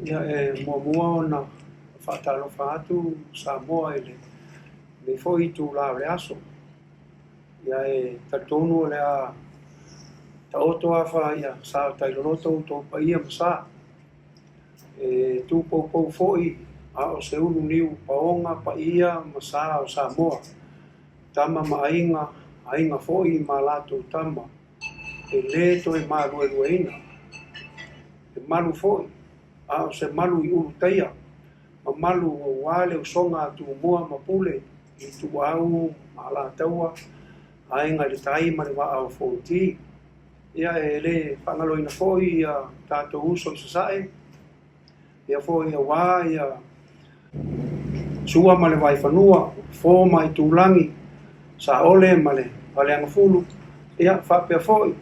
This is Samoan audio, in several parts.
Ia, e muamua ona faatalofa atu Samoa i lenei foi itula o le aso. Ia, e talitonu o le a taoto afa ia sa o tailoloto outou paia ma sa. E tupoupou foi a o se ulu niu paoga paia ma sa o Samoa. Tama ma aiga, aiga foi ma latou tama, e le toe maluelueina. E malu foi, a o se malu i Ulutaia, ma malu aua le usoga a Tumua ma Pule, Ituau ma Alataua, Aiga i le Tai ma le Vaa o Fonoti. Ia, e le faagaloina foi ia tatou uso i Sasae, ia foi aua ia Sua ma le Vaifanua, Fofo ma Aitulagi, Saole ma le Faleagafulu, ia faapea foi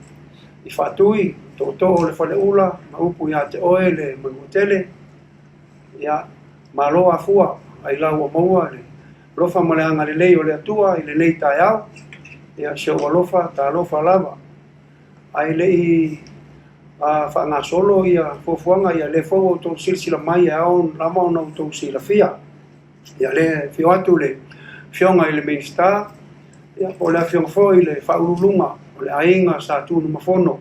i Faatui, Tootoo o le Faleula ma upu ia te oe le Manuatele. Ia, malo afua ailao ua maua le alofa ma le agalelei o le Atua i lenei taeao. Ia, si ou alofa, talofa lava. Ae le i faagasolo ia fuafuaga, ia lea foi ua outou silasila mai e ao lava ona outou silafia. Ia, lea e afio atu le Afioga i le Minisita, ia, po o le Afioga foi i le Faauluuluga o le Aiga Sa Tunumafono,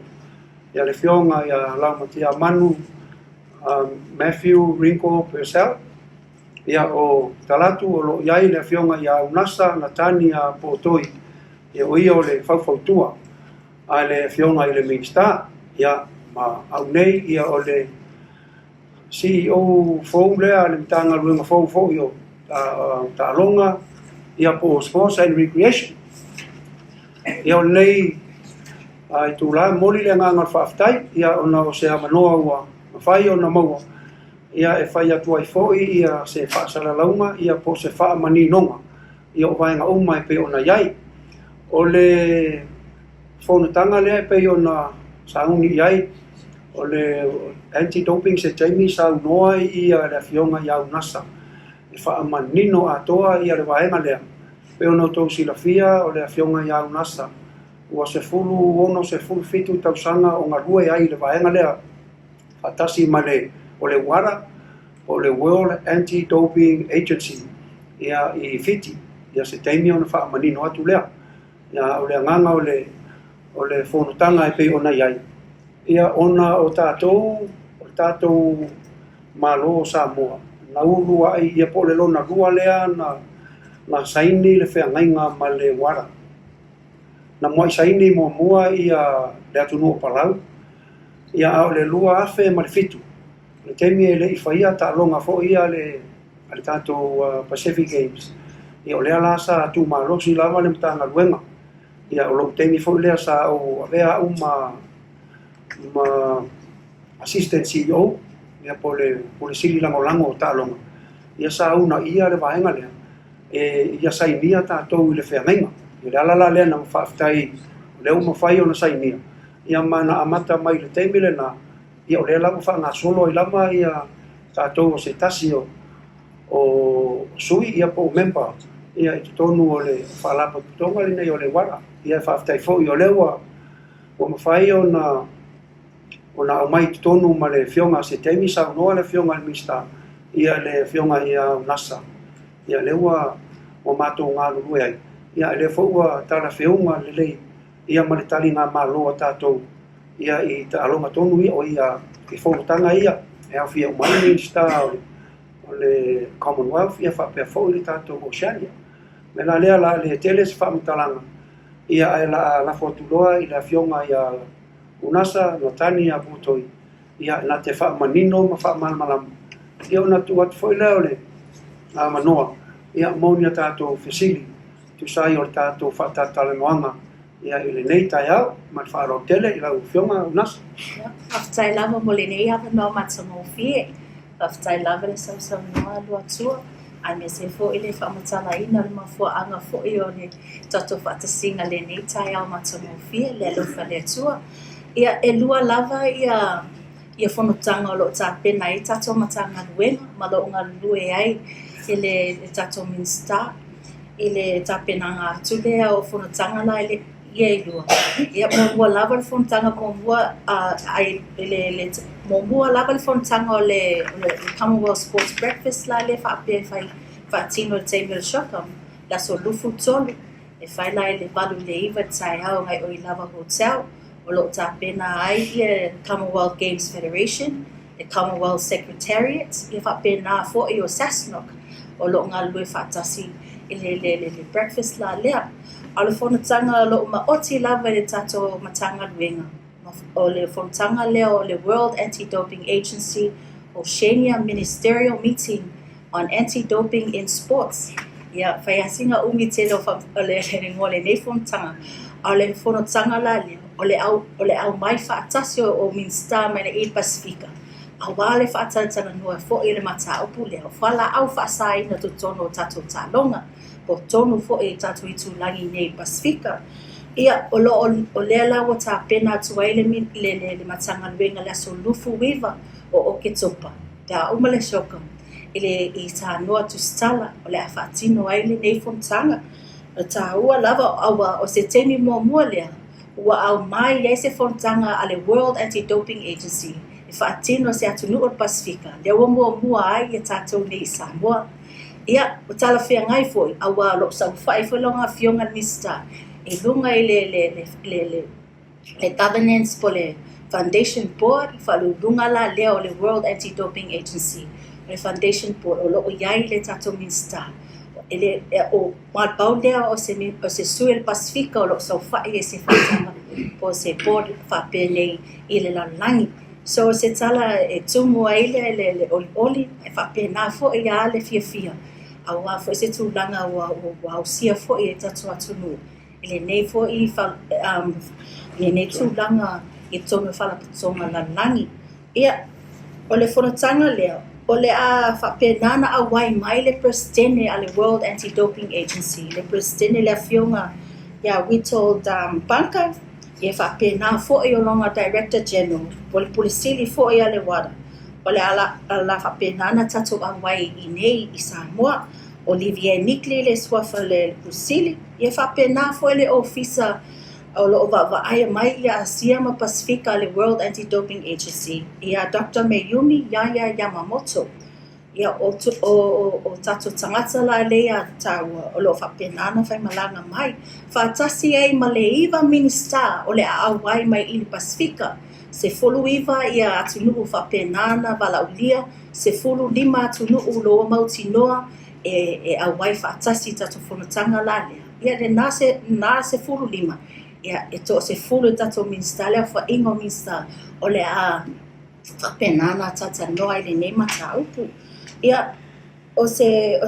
ia le Afioga ia Laumatiamanu Matthew Ringo Purcell. Ia, o Talatu o lo o i ai le Afioga ia Unasa Natani Potoi, ia o ia o le faufautua a le Afioga i le Minisita. Ia, ma au nei, ia o le CEO fou lea a le Matagaluega fou foi o Taaloga, ia po o Sports and Recreation. Ia, o lenei itula, e momoli le agaga o le faafetai, ia ona o se avanoa ua mafai ona maua, ia e fai atu ai foi ia se faasalalauga, ia po o se faamaninoga, ia o vaega uma e pei ona i ai. O le fonotaga lea e pei ona sauni i ai, o le anti-doping, se taimi saunoa ia le Afioga ia Unasa e faamanino atoa ia le vaega lea. Pei ona outou silafia, o le Afioga ia Unasa ua 16, 17 tausaga o galue ai i le vaega lea, faatasi ma le o le WADA, o le World Anti-Doping Agency, ia i Fiti. Ia, se taimi ona faamanino atu lea. Ia, o le agaga o le fonotaga e pei ona i ai, ia ona o tatou, o le tatou Malo o Samoa, na ulu ai ia po o le lona lua lea na saini le feagaiga ma le WADA. Na muai saini muamua ia le atunuu o Palau, ia a o le 2007, le taimi e le i faia taaloga foi ia a le tatou Pacific Games. Ia, o lea la sa tumalosi lava le Matagaluega. Ia, o lou taimi foi lea sa ou avea au ma assistant CEO, ia po o le Pule Sili Lagolago o taaloga. Ia, sa uunaia le vaega lea e ia sainia tatou i le feagaiga. I le ala la lea na faafetai o lea ua mafai ona sainia, ia ma na amata mai le taimi lena, ia o lea la ua faagasolo ai lava ia tatou o se tasi o sui, ia po o member, ia i totonu o le faalapotopotoga lenei o le WADA. Ia, faafetai foi o lea ua mafai ona aumai i totonu ma le Afioga, se taimi saunoa le Afioga i le Minisita, ia le Afioga ia Unasa, ia lea ua matou galulue ai. Ia, lea foi ua talafeuga lelei ia ma le taligamalo a tatou ia i taaloga tonu ia o ia i fonotaga ia e aofia uma ai Minisita o le Commonwealth, ia faapea foi le tatou Oceania. Me la lea la le tele se faamatalaga, ia ae la lafo atu loa i le Afioga ia Unasa Natani Potoi, ia na te faamanino ma faamalamalama. Ia, ona tuu atu foi lea o le avanoa, ia mo ni a tatou fesili tusa ai o le tatou faatalatalanoaga ia i lenei taeao, ma le faaaloalo tele i lau Afioga Unasa. Faafetai lava mo lenei avanoa matagofie. Faafetai lava le sausaunoa Luatua, aemaise foi le faamatalaina o le mafuaaga foi o le tatou faatasiga lenei taeao matagofie le alofa le Atua. Ia, e lua lava ia fonotaga o lo o tapena ai tatou Matagaluega ma lo o galulue ai i le tatou Minisita i le tapenaga atu lea o fonotaga la. E le ia e lua. Ia, muamua lava le fonotaga muamua ai le muamua lava le fonotaga o le Commonwealth Sports Breakfast la lea faapea e fai faatino i le taimi o le CHOGM, le aso 23, e fai la i le 8 i le 9 i le taeao agai i o i Lava Hotel, o lo o tapena ai ia Commonwealth Games Federation, le Commonwealth Secretariat, ia faapena foi o SASNOC, o lo o galulue faatasi i le breakfast la lea. A o le fonotaga o lo o maoti lava i le tatou Matagaluega, o le fonotaga lea o le World Anti-Doping Agency Oceania Ministerial Meeting on Anti-Doping in Sports. Ia, fai lava sina umi tele o le igoa o lenei fonotaga. A o le fonotaga la lea, o le au, o le aumai faatasi o Minisita mai le i Pasefika, auā le faatalatalanoa foi i le mataupu lea, o fualaau faasaina totonu o tatou taaloga, po o totonu foi i tatou itulagi nei i Pasefika. Ia, o lo o, o lea la ua tapena atu ai le Matagaluega i le aso 29 o Oketopa, pe a uma le CHOGM, i le i Samoa Tusitala, o le a faatino ai lenei fonotaga. O le taua lava, auā o se taimi muamua lea ua aumai ai se fonotaga a le World Anti-Doping Agency e faatino se atunuu o le Pasefika, lea ua muamua ai ia tatou nei i Samoa. Ia, ua talafeagai foi, auā o lo o saofai foi lau Afioga i le Minisita i luga i le governance po o le Foundation Board, faauluuluga la lea o le World Anti-Doping Agency, o le Foundation Board o lo o i ai le tatou Minisita. E le, o pau lea o se sui o le Pasefika o lo o saofai i se fonotaga po o se board faapenei i le lalolagi. So, se tala e tumu ai le olioli, e faapena foi a le fiafia, auā foi se tulaga ua ausia foi e tatou atunuu i lenei foi lenei tulaga i totonu o faalapotopotoga lalolagi. Ia, o le fonotaga lea, o le a faapena ona auai mai le Peresetene a le World Anti-Doping Agency, le Peresetene le Afioga ia Witold Banka, ia faapena foi o lona Director General, po o le Pule Sili foi a le WADA. O le a la faapena ona tatou auai i nei i Samoa. Olivier Niggli le suafa o le Pule Sili, ia faapena foi le Ofisa o lo o vaavaaia mai ia Asia ma Pasefika a le World Anti-Doping Agency, ia Dr. Mayumi Yaya Yamamoto. Ia, o tatou tagata la lea taua o lo o faapena ona faimalaga mai, faatasi ai ma le 9 Minisita o le a auai mai i le Pasefika, 19 ia atunuu faapena ona valaaulia, 15 atunuu lo ua mautinoa e auai faatasi i tatou fonotaga la lea. Ia, lena 15, ia, e toasefulu i tatou Minisita, le aofaiga o Minisita o le a faapena ona talatalanoa i lenei mataupu. Ia, o se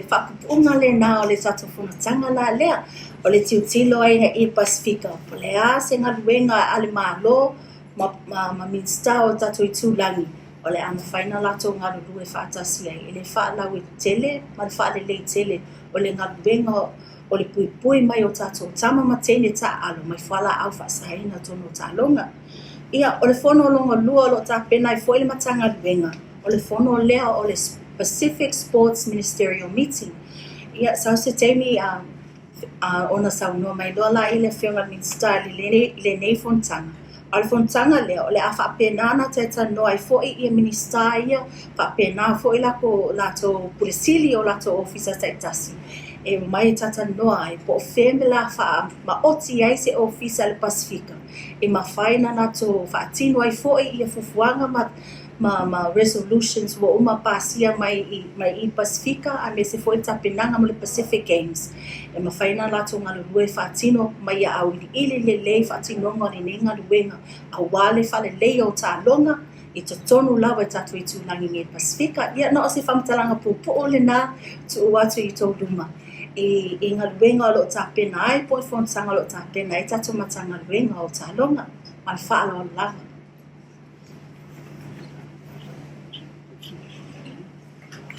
faapupuuga lena o le tatou fonotaga la lea, o le tilotilo ai i le Pasefika, po o le a se galuega a le Malo ma Minisita o tatou itulagi, o le a mafai ona latou galulue faatasi ai i le faalauaitele ma le faalelei tele o le galuega o le puipui mai o tatou tama ma teine taaalo mai fualaau faasaina totonu o taaloga. Ia, o le fono lona lua o lo o tapena ai foi le Matagaluega, o le fono lea o le Pacific Sports Ministerial Meeting. Ia, sau se taimi ona saunoa mai loa la i le Afioga i le Minisita i lenei fonotaga. A o le fonotaga lea, o le a faapena ona talatalanoa ai foi ia Minisita ia, faapena foi latou Pule Sili o latou ofisa taitasi, e omai e talatalanoa ai po o fea me la faamaoti ai se ofisa a le Pasefika e mafai ona latou faatino ai foi ia fuafuaga ma resolutions ua uma pasia mai i Pasefika aemaise foi le tapenaga mo le Pacific Games, e mafai ona latou galulue faatino mai ia auiliili lelei faatinoga o lenei galuega auā le faaleleia o taaloga i totonu lava i tatou itulagi nei Pasefika. Ia, na o se faamatalaga puupuu lena tuu atu i tou luma i galuega o lo o tapena ai po o le fonotaga o lo o tapena ai tatou Matagaluega o taaloga. Ma le faaaloalo lava.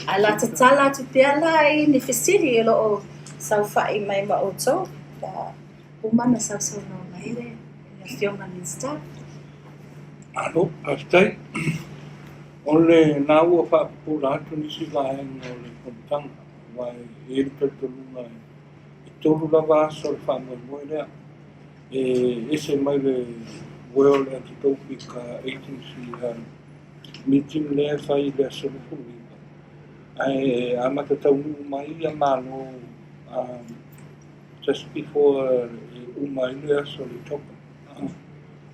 Ae la tatala atu pea la i ni fesili o lo o saofai mai ma outou, pe a uma ona sausaunoa mai le Afioga i le Minisita. Malo, faafetai. O lena ua faapupula atu nisi vaega o le fonotaga, aua e i ai le talitonuga e tolu lava aso o le faamoemoe lea e ese mai le World Anti-Doping Agency meeting lea e fai i le aso 29, ae amata taunuu mai ia Malo just before e uma ai le aso o le Toga.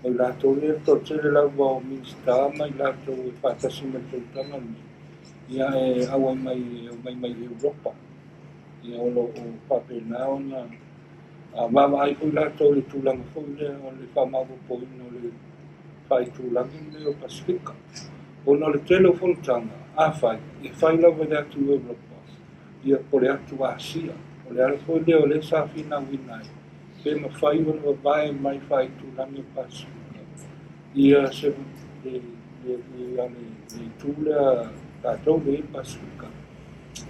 O i latou lea, le toatele lava o Minisita ma i latou e faatasi ma le tautaga lenei, ia e auai mai e omai mai Europa. Ia o lo o faapena ona vaavaai foi latou i le tulaga foi lea o le faamaopoopoina o le faaitulagi lenei o Pasefika. Ona o le tele o fonotaga, afai, e fai lava i le atu Europa, ia po o le atu Asia. O le ala foi lea o lea sa finauina ai, pe mafai ona vavae mai faaitulagi o Pasefika, ia se le itu lea tatou le Pasefika,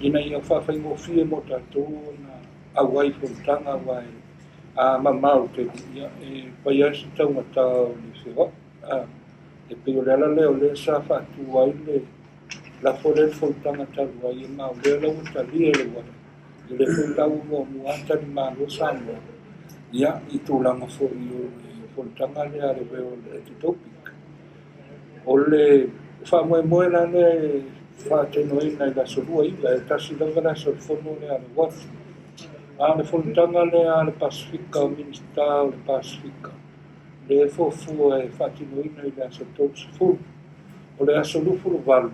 ina ia faafaigofie mo tatou ona auai fonotaga aua a mamao tele, ia e fai lava si taugata o le feoai. E pei o le ala lea o lea sa faatu ai le lafo lea le fonotaga talu ai, ma o lea la ua talia e le uala. O lea foi la ua muamua tali malo Samoa, ia i tulaga foi o le fonotaga lea a le World Anti-Doping. O le faamoemoe la lea e faatinoina i le aso 29, e tasi lava le aso o le fono lea a le WAF. A o le fonotaga lea a le Pasefika, o Minisita o le Pasefika, lea e fuafua e faatinoina i le aso 30. O le aso 28,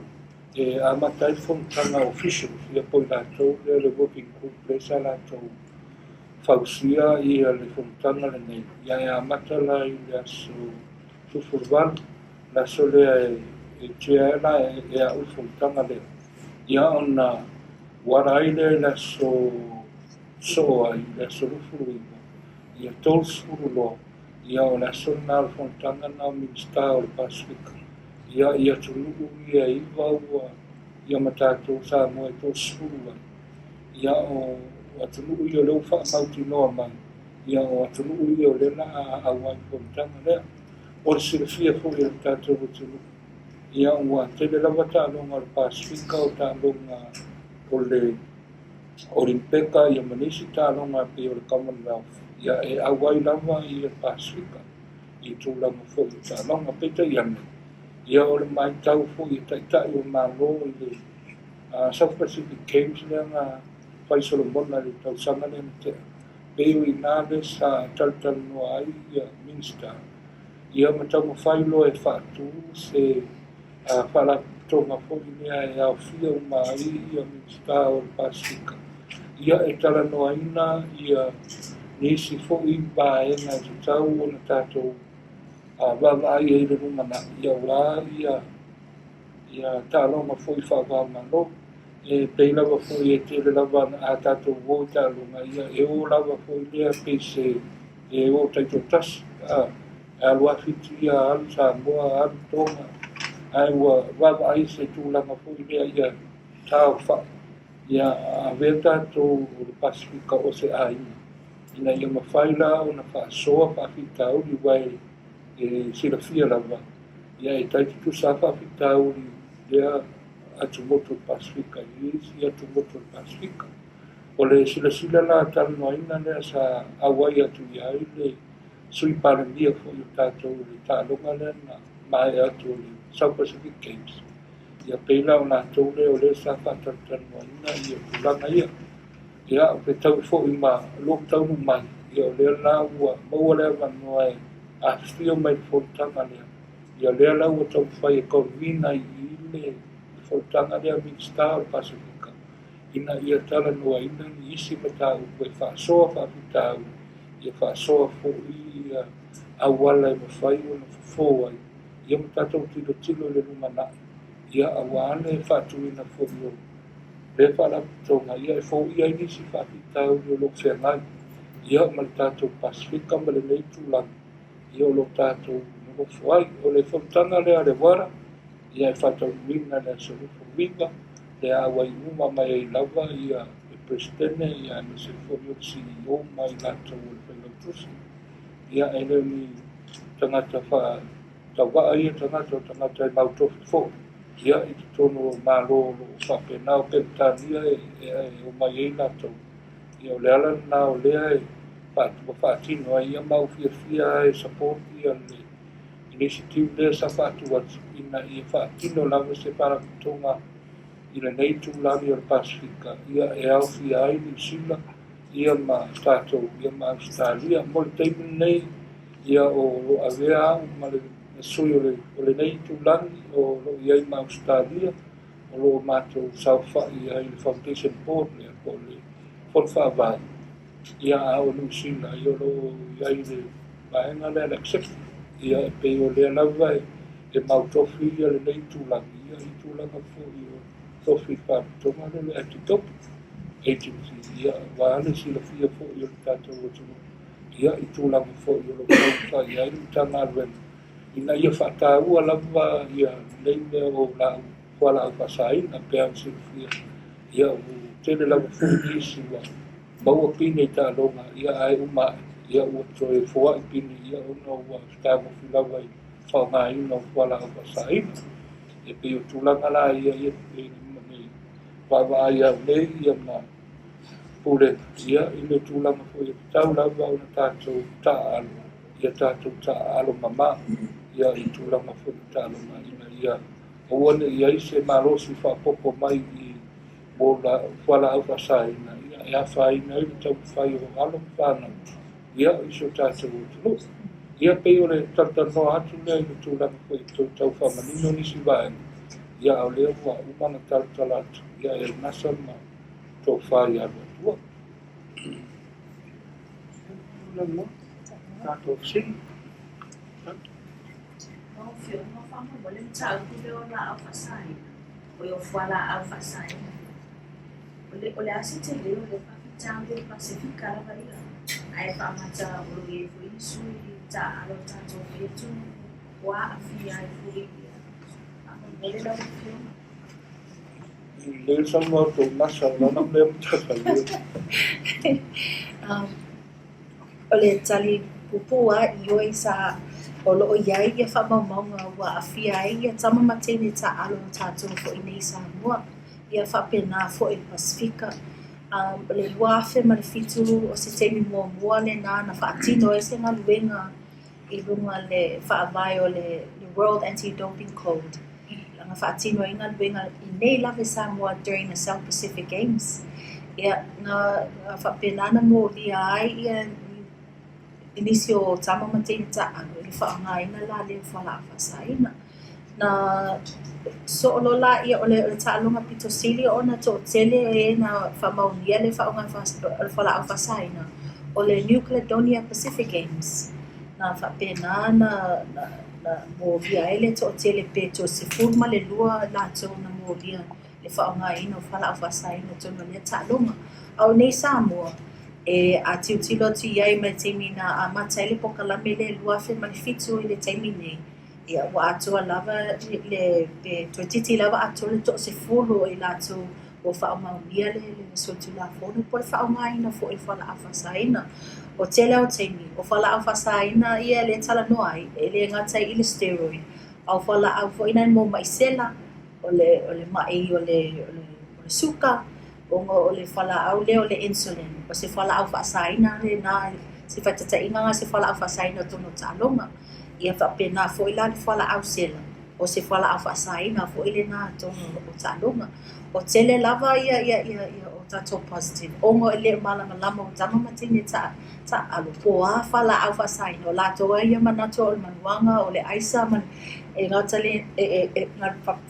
e amata ai le fonotaga officials, ia po o i latou lea le working group lea sa latou fausia ia le fonotaga lenei. Ia e amata la i le aso 18, le aso lea e chair la e au le fonotaga lea. Ia ona uala ai lea i le aso soo ai, le aso 29, ia 30 loa, ia o le aso lena o le fonotaga na o Minisita o le Pasefika. Ia i atunuu ia 9 ua ia ma tatou Samoa e 30 ai. Ia o atunuu ia o lea ua faamautinoa mai, ia o atunuu ia o lea la a auai i fonotaga lea. O le silafia foi e le tatou atunuu, ia ua tele lava taaloga o le Pasefika, o taaloga o le Olimpeka, ia ma nisi taaloga pei o le Commonwealth, ia e auai lava ia le Pasefika i tulaga foi o taaloga. Peitai ane, ia o le matau foi e taitai o Malo i le South Pacific Games lea na fai Solomona i le tausaga lea na tea, pei o i ina le sa talatalanoa ai ia Minisita, ia ma taumafai loa e faatu se faalapotopotoga foi lea e aofia uma ai ia Minisita o le Pasefika, ia e talanoaina ia nisi foi vaega e tatau ona tatou vaavaai ai i le lumanai, ia aua ia taaloga foi faava-o-Malo. E pei lava foi e tele lava a tatou o i taaloga, ia e o lava foi lea pei se e o taitoatasi, e alu lava Fiti, alu Samoa, alu Toga, ae ua vaavaai se tulaga foi lea ia taofai, ia avea tatou o le Pasefika o se aiga, ina ia mafai la ona faasoa faafitauli, aua e silafia lava, ia e tai tutusa faafitauli lea atumotu o le Pasefika i isi atumotu o le Pasefika. O le silasila la talanoaina lea sa auai atu i ai le Sui Palemia foi o tatou i le taaloga lea na maea atu o le South Pacific Games. Ia pei la o latou lea o lea sa faatalatalanoaina ia tulaga ia. Ia o fetaui foi ma lou taunuu mai, ia o lea la ua maua le avanoa e afifio mai le fonotaga lea. Ia lea la ua taumafai e convene ai i le fonotaga lea Minisita o le Pasefika, ina ia talanoaina nisi mataupu e faasoa faafitauli, ia faasoa foi ia auala e mafai ona fofo ai, ia ma tatou tilotilo i le lumanai, ia aua le faatuina foi o lea faalapotopotoga, ia e foia ai nisi faafitauli o lo o feagai, ia ma le tatou Pasefika ma lenei tulaga, ia o lo o tatou nonofo ai. O le fonotaga lea a le WADA, ia e faataunuuina le aso 29, le auai uma mai ai lava ia le Presidente, ia aemaise foi o le CEO ma i latou o le Failautusi. Ia e le o ni tagata faatauvaa ia tagata, o tagata e mautofi foi, ia i totonu o Malo o lo o faapena o Peretania e omai ai latou. Ia o le ala lena o lea e ua faatino ai ia ma ou fiafia e support ia le initiative lea sa faatu atu ina ia faatino lava se faalapotopotoga i lenei itulagi o le Pasefika ia e aofia ai Niu Sila ia ma tatou ia ma Ausetalia. Mo le taimi lenei ia o lo o avea au ma le sui o lenei itulagi o lo o i ai ma Ausetalia o lo o matou saofai ai i le Foundation Board lea po o le Fono Faavae ia a o Niu Sila ia o lo o i ai le vaega lea le executive ia e pei o lea lava e mautofi ia lenei itulagi ia i tulaga foi o tofi faapitoga lea o le anti-doping agency ia aua le silafia foi o le tatou atunuu ia i tulaga foi o lo o taumafai ai le Matagaluega ina ia faataua lava ia lenei mea o laau fualaau faasaina pe a silafia ia ua tele lava foi nisi ua maua pine i taaloga ia ae uma ae ia ua toe foai pine ia ona ua fetagofi lava i faaaogaina o fualaau faasaina. E pei o tulaga la ia ia e vaavaai au nei ia ma pulega ia i le tulaga foi e tatau lava ona tatou taaalo ia tatou taaalo mama ia i tulaga foi o taaloga ina ia aua ne i ai se malosi faaopoopo mai i mo fualaau faasaina ia e afaina ai le taumafai o alo ma fanau ia i so tatou atunuu. Ia pei o le talatalanoa atu lea i le tulaga foi e toe tau faamanino nisi vaega ia a o lea ua uma ona talatala atu ia e gasa ma tofa i Aluatua. Tatou fesili. Lau Afioga, faamolemole mataupu lea o laau faasaina, o le fualaau faasaina. O le a se tele o le faafitauli o le Pasefika lava ia, ae faamata o lo o i ai foi ni sui taaalo o tatou foi atunuu ua aafia ai foi ia. Faamolemole lau Afioga. Le saunoa tou gasa lana mea matafaioi. O le tali pupua i oi sa o loo i ai ia faamaumauga ua aafia ai ia tama ma teine taaalo o tatou foi nei i Samoa. Ia faapena foi i le Pasefika. O le 2007 o se taimi muamua lena na faatino ai se galuega i luga le faavae o le World Anti-Doping Code. Na faatino ai galuega i nei lava i Samoa during the South Pacific Games. Ia, na faapena na molia ai ia nisi o tama ma teine taaalo i le faaaogaina la lea o fualaau faasaina. Na soolo la ia o le taaloga pito sili ona toatele e na faamaonia le faaaoga o le fualaau faasaina o le New Caledonia Pacific Games. Na faapena na molia ai le toatele pe toe 12 latou na molia le faaaogaina o fualaau faasaina tonu o lea taaloga. A o nei Samoa, e a tilotilo atu i ai mai le taimi na amata ai le polokalame lea 2007 i le taimi nei, ia ua atoa lava le pe toeitiiti lava atoa le 10 o i latou ua faamaonia le solitulafono po o le faaaogaina foi o fualaau faasaina. O tele o taimi, o fualaau faasaina ia le talanoa ai, e le gata i le steroid, a o fualaau foi nai mo mai sela, o le mai o le suka, ona o le fualaau lea o le insulin, o se fualaau faasaina lena, se faitaitaiga se fualaau faasaina tonu o taaloga. Ia faapena foi la le fualaau sela, o se fualaau faasaina foi lena tonu o taaloga. O tele lava ia o tatou positive, ona e le malamalama o tama ma teine taaalo, po o a fualaau faasaina, o latou ai ia manatu o le manuaga, o le aisa, ma e gata le e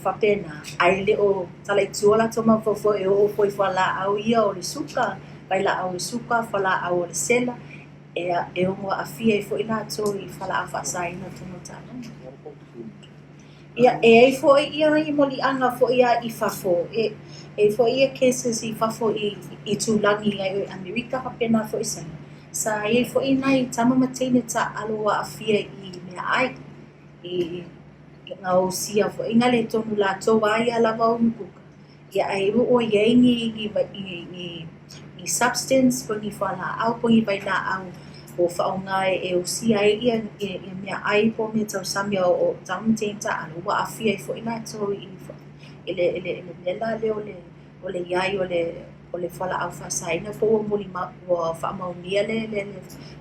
faapena, ai le o tala i tua latou mafaufau e oo foi fualaau ia o le suka, vailaau o le suka, fualaau o le sela, e ono aafia ai foi latou i fualaau faasaina tonu o taaloga. Ia, e ai foi ia i moliaga foi ia i fafo, e foi ia cases i fafo i tūlagi ai o Amerika faapena foi Saina. Sa ai foi nai tama ma teine taaalo ua aafia i mea ai, i gausia foi ngā le tonu latou a ia lava o nukuka. Ia ai ua iai ni substance po ni fualaau po ni vailaau o faaaoga e usia ai ia mea ai po o mea tausami o tama ma teine taaalo ua aafia ai foi latou i le mea la lea o le iai o le o le fualaau faasaina po ua molimau ua faamaonia le le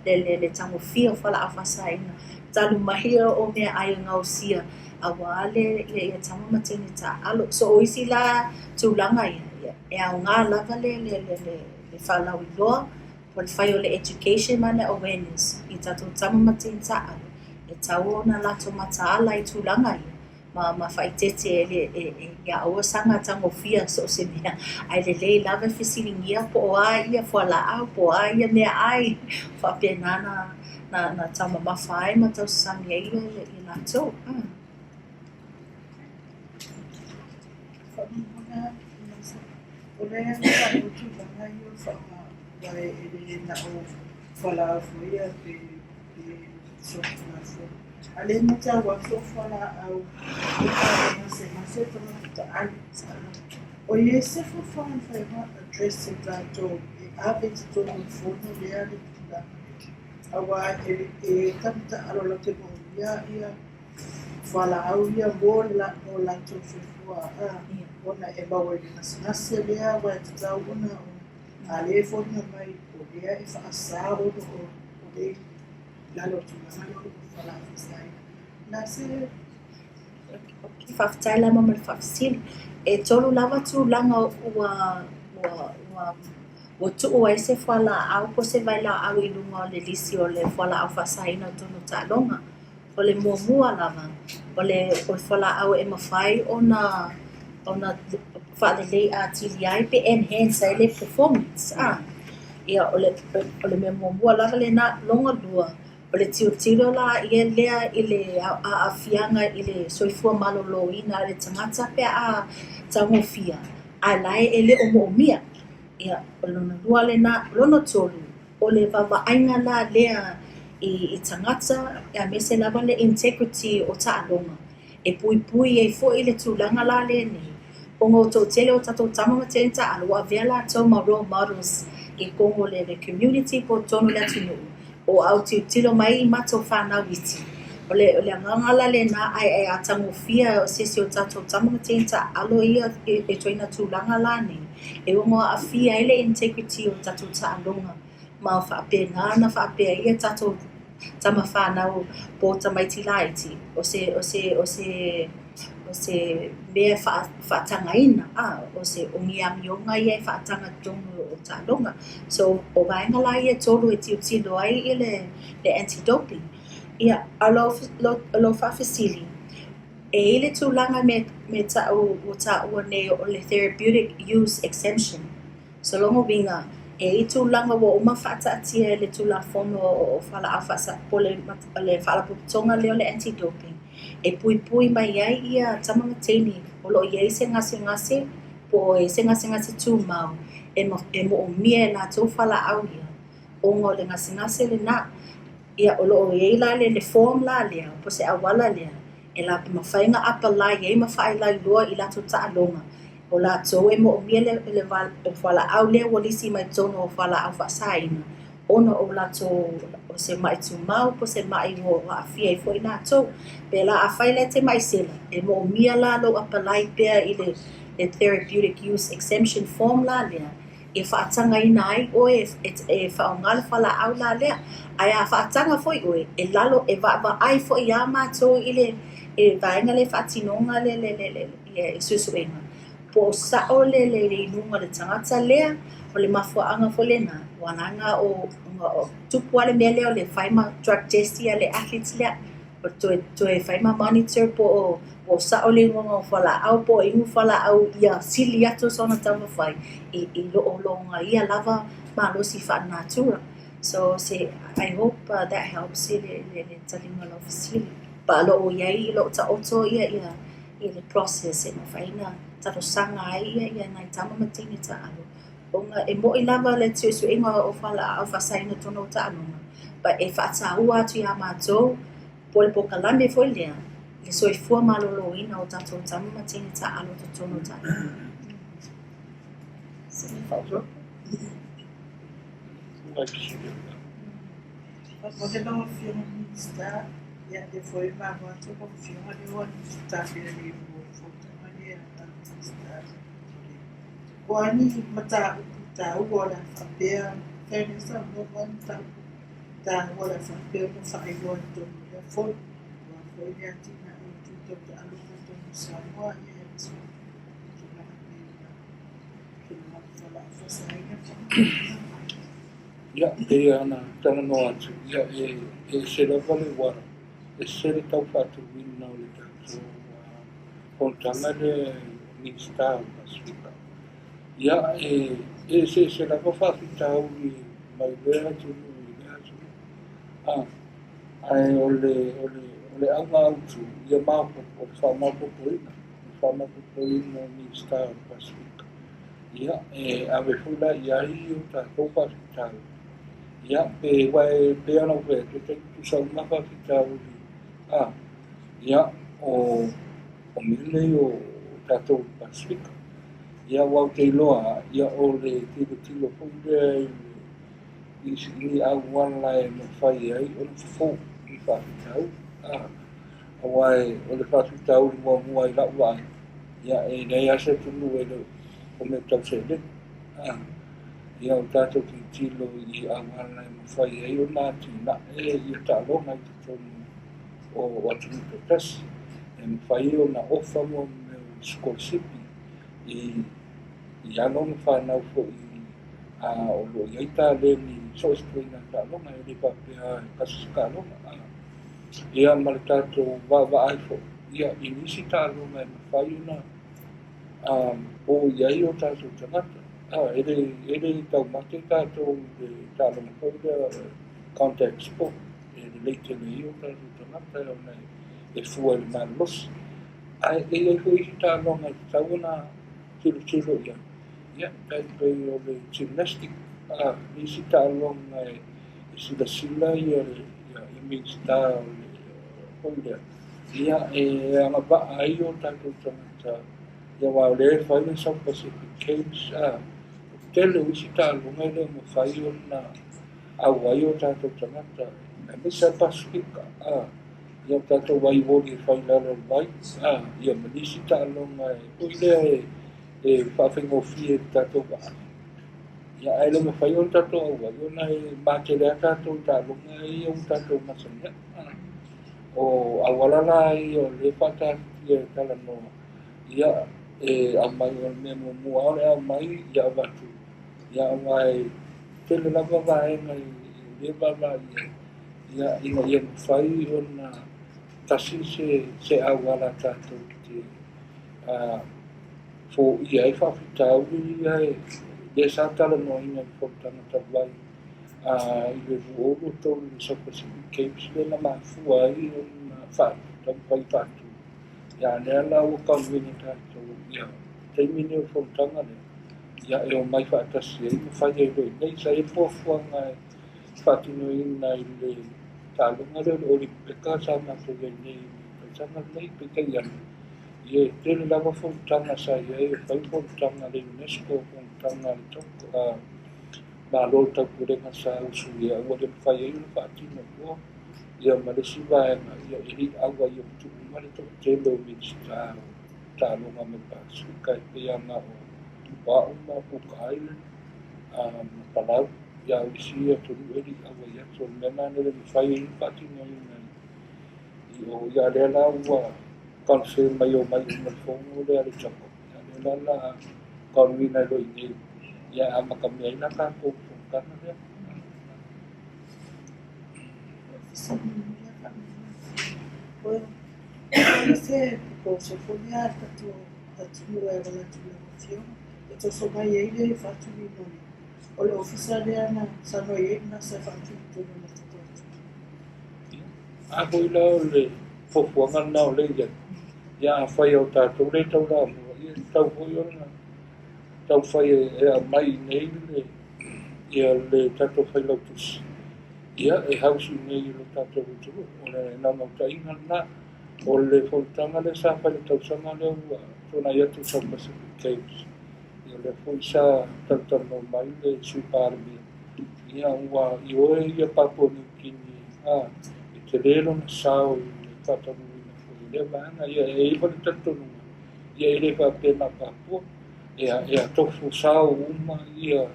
le le le tagofia o fualaau faasaina talu mai o meaai e gaosia auā le ia ia tama ma teine taaalo. So o isi la tulaga ia, e aoga lava le le le le faalauiloa po o le fai o le education ma le awareness i tatou tama ma teine taaalo, e tatau ona latou mataala i tulaga ia ma faaeteete e e e ia aua saga tagofia so o se mea, ae lelei lava e fesiligia po o a ia fualaau, po o a ia meaai, faapena na taumamafa ai ma tausasami ai i latou. O le tatou tulaga ia o le faaaoga aua e le na o fualaau foi ia pe solitulafono. A o lea e matau atu o fualaau e faamasemase tagata taaalo. O i ai se fuafuaga e mafai ona address e tatou e ave i totonu o le fono lea le tulaga lea, aua e tagata taaalo latou te moomia ia fualaau ia mo le latou soifua ona e maua i le gasegase lea aua e tatau ona a lea e foliga mai o lea e faasa ona o le lalo o tulaga lea o le fualaau faasaina. Na se Faafetai lava mo le faafesili. E tolu lava tulaga ua ua ua ua tuu ai se fualaau po o se vailaau i luga o le lisi o le fualaau faasaina o totonu o taaloga. O le muamua lava, o le fualaau e mafai ona faalelei atili ai pe enhance ai le performance. Ia, o le mea muamua lava lena. Lona lua, o le tilotilo la ia lea i le aafiaga i le soifua maloloina o le tagata pe a taugofia, ae la e le o moomia. Ia, o lona lua lena. Lona tolu, o le vaavaaiga la lea i tagata, aemaise lava le integrity o taaloga. E puipui ai foi le tulaga la lenei, ona o toatele o tatou tama ma teine taaalo ua avea latou ma role models i totonu o le community po o totonu o le atunuu, o autilotilo mai i matou fanau iti. O le agaga la lena, ae a tagofia o se isi o tatou tama ma teine taaalo ia e ituaiga tulaga la nei, e ono aafia ai le integrity o tatou taaloga ma faapena ona faapea ia tatou tama fanau po o tamaiti laiti, o se o se o se o se mea faatagaina, o se o ni amioga ia e faataga i totonu o taaloga. So o vaega la ia e tolu e tilotilo ai i le anti-doping. Ia, a o lou faafesili, e i ai le tulaga me ta'u ua taua nei o le therapeutic use exemption. So lona uiga, e i ai tulaga ua uma faataatia e le Tulafono o fualaau faasa po o le Faalapotopotoga lea o le anti-doping, e puipui mai ai ia tama ma teine o lo o i ai se gasegase po o i ai se gasegase tumau e moomia e latou fualaau ia ona o le gasegase lena. Ia, o lo o i ai la le form la lea po o se auala lea e la mafai ona apply ai ma faailoa i latou taaloga o latou e moomia le fualaau lea ua lisi mai totonu o fualaau faasaina ona o latou o se mai tumau po o se mai ua aafia ai foi latou. Pe la afai la e te mai sela, e moomia la lou apply pea i le therapeutic use exemption form la lea, e faatagaina ai oe e faaaoga le fualaau la lea. Ae a faataga foi oe, e lalo e vaavaai foi ia matou i le vaega le faatinoga le le le le le suesuega, po o sao le inuga o le tagata lea. O le mafuaaga foi lena ua ala ona o tupu lava le mea lea o le fai ma drug test ia le athletes lea, o toe fai ma monitor po o sao le igoga o fualaau po o inu fualaau ia sili atu sona taumafai i loo loga ia lava malosi faalenatura. So se I hope that helps i le taliga o lau fesili. Pa o loo i ai loo taoto ia i le process e mafai ona talosaga ai ia nai tama ma teine taaalo, ona e moi lava le suesuega o fualaau faasaina i totonu o taaloga, but e faataua atu ia matou po o le polokalame foi lea le soifua maloloina o tatou tama ma teine taaalo i totonu o taaloga. Se mea faaopoopo. Faafetai lau Afioga i le Minisita. Ia, lea foi e maua atu lau Afioga lea ua tapena nei mo le fonotaga lea a Minisita. O a ni mataupu Taua o le a faapea fai saunoa mai mataupu taua o le a faapea ona faailoa i totonu o lea fono aua foi le atinae o itu tau taaloga i totonu o Samoa ia aemaise foi tulaga e pei ona finagalo faalaau faasaina. Ia, pei ona talanoa atu, ia e ese lava le uala, ese le tau faatuina o le tatou fonotaga lea i Minisita o le Pasefika. Ia, e eseese lava faafitauli mai lea atunuu i lea atunuu. Ae o le auga autu, ia maopoopo, o le faamaopoopoina, o le faamaopoopoina o Minisita o le Pasefika. Ia, e ave foi la i ai o tatou faafitauli. Ia, pe uae pe ana ua te tutusa uma faafitauli. Ia, o mea nei o tatou Pasefika. Ia, ua ou te iloa, ia o le tilotilo foi lea i ni auala e mafai ai ona fofo i faafitauli. Aua o le faafitauli muamua i lau vaai, ia e leai lava se atunuu e le o mea tau seleni. Ia o tatou tilotilo i auala e mafai ai ona atinae ia taaloga i totonu o atunuu taitasi. E mafai ona ofa mo mea o sikolasipi i alo ma fanau foi o lo o i ai taleni so o se ituaiga taaloga, e le faapea e tasi se taaloga. Ia ma le tatou vaavaai foi ia i nisi taaloga e mafai ona o i ai o tatou tagata. E le taumate tatou i le taaloga foi lea contact sport, e lelei tele ai o tatou tagata ona e fua i le malolosi. Ae e i ai foi isi taaloga e tatau ona tilotilo i ai. Ia, tai pei o le gymnastic, nisi taaloga e silasila ia Minisita o le foi lea, ia e agavaa ai o tatou tagata. Ia aua o lea e fai le South Pacific Games, tele o isi taaloga e le o mafai ona auai o tatou tagata, aemaise lava Pasefika, ia o tatou vaivoli e fai i lalo o le vai, ia ma nisi taaloga e foi lea e faafaigofie i le tatou vaai. Ia ae le mafai ona tatou auai ona e matele lava tatou i taaloga ia ua tatou masani ai. O auala la ia o lea e faataatitia e talanoa, ia e aumai o le mea muamua o le aumai ia avatu, ia aua e tele lava vaega e le vaavaai i ai, ia ina ia mafai ona tasi se auala tatou te foia ai faafitauli ia lea sa talanoaina i le fonotaga talu ai i le 2023 i le South Pacific Games lea na mafua ai ona taumafai faatu. Ia lea la ua convene tatou ia taimi nei o le fonotaga lea, ia e omai faatasi ai ma fai ai loa i inei. Sa i ai le fuafuaga e faatinoina i le taaloga lea o le Olympic sa matou i ai nei i le tausaga lenei, peitai ane, ia e tele lava fonotaga sa i ai, e fai fonotaga a le UNESCO, fonotaga a le Malo o le Taupulega sa usuia, ua le mafai ai ona faatino loa. Ia ma le isi vaega, ia e le i auai atu uma le toatele o Minisita o taaloga mai Pasefika e pei ona o au ma Cook Island, ma Palau, ia o isi atunuu e le i auai atu. O le mea lena e le mafai ai ona faatinoina i o. Ia lea la ua confirm mai o mai uma le fono lea a le CHOGM. Ia lea la la convene ai loa i inei, ia amatamea ai la tatou fonotaga lea. O se proposal foi lea a le tatou atunuu e auala atu i lau afioga e toso mai ai le faatuina o le ofisa lea na saunoa i ai le NASA e faatu i totonu o le tatou atunuu. A foi la o le fuafuaga lena o lea i ai. Ia afai o tatou le taulamua, ia e tatau foi ona taumafai e aumai i inei ia le tatou failautusi, ia e house i inei i lo tatou atunuu. O le naunautaiga lena. O le fonotaga lea sa fai i le tausaga lea ua tuanai atu South Pacific Games, ia lea foi sa talatalanoa mai le Sui Palemia, ia ua ioe ia Papua New Guinea, e tele lona sao i le faataunuuina foi o lea vaega. Ia e i ai foi le talitonuga, ia e le faapea na o Papua, e atofu sao uma ia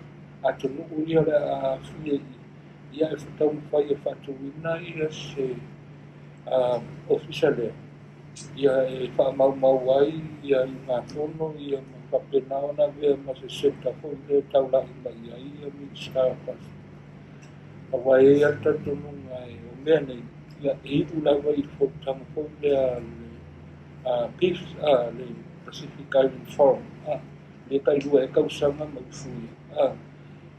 atunuu ia o le a aafia i i, ia e taumafai e faatuina ia se ofisa lea, ia e faamaumau ai ia iugafono ia ma faapena ona avea ma se centre foi lea e taulai mai ai ia Minisita o le Pasefika. Aua e i ai lava le talitonuga o mea nei, ia e iu lava i le fonotaga foi lea a le PIFS, le Pacific Island Forum, lea e tailua ai tausaga ma usuia.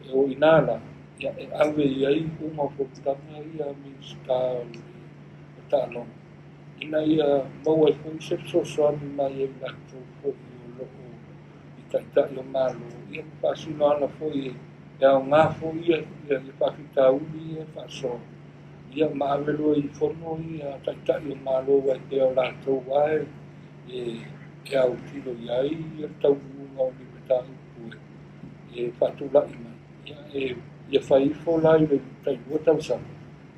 E o i ina la, ia e ave i ai iuga o fonotaga ia a Minisita o le taaloga, ina ia maua ai foi se fesoasoani mai e i latou foi o loo i taitai o Malo, ia ma faasino ala foi e aoga foi ia faafitauli ia e faasoa, ia ma ave loa i fono ia taitai o Malo, ai pea o latou lava e autilo i ai ia le taunuuga o ni mataupu e faatulai mai. Ia e ia fai ifo la i le tailua tausaga,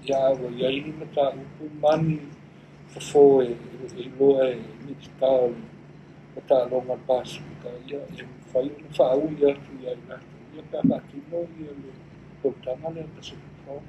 ia a ua i ai ni mataupu ma ni fofo e iloa e Minisita o le taaloga o le Pasefika, ia e mafai ona faaui atu ia i latou ia pe a faatino ia le fonotaga lea Pacific Forum.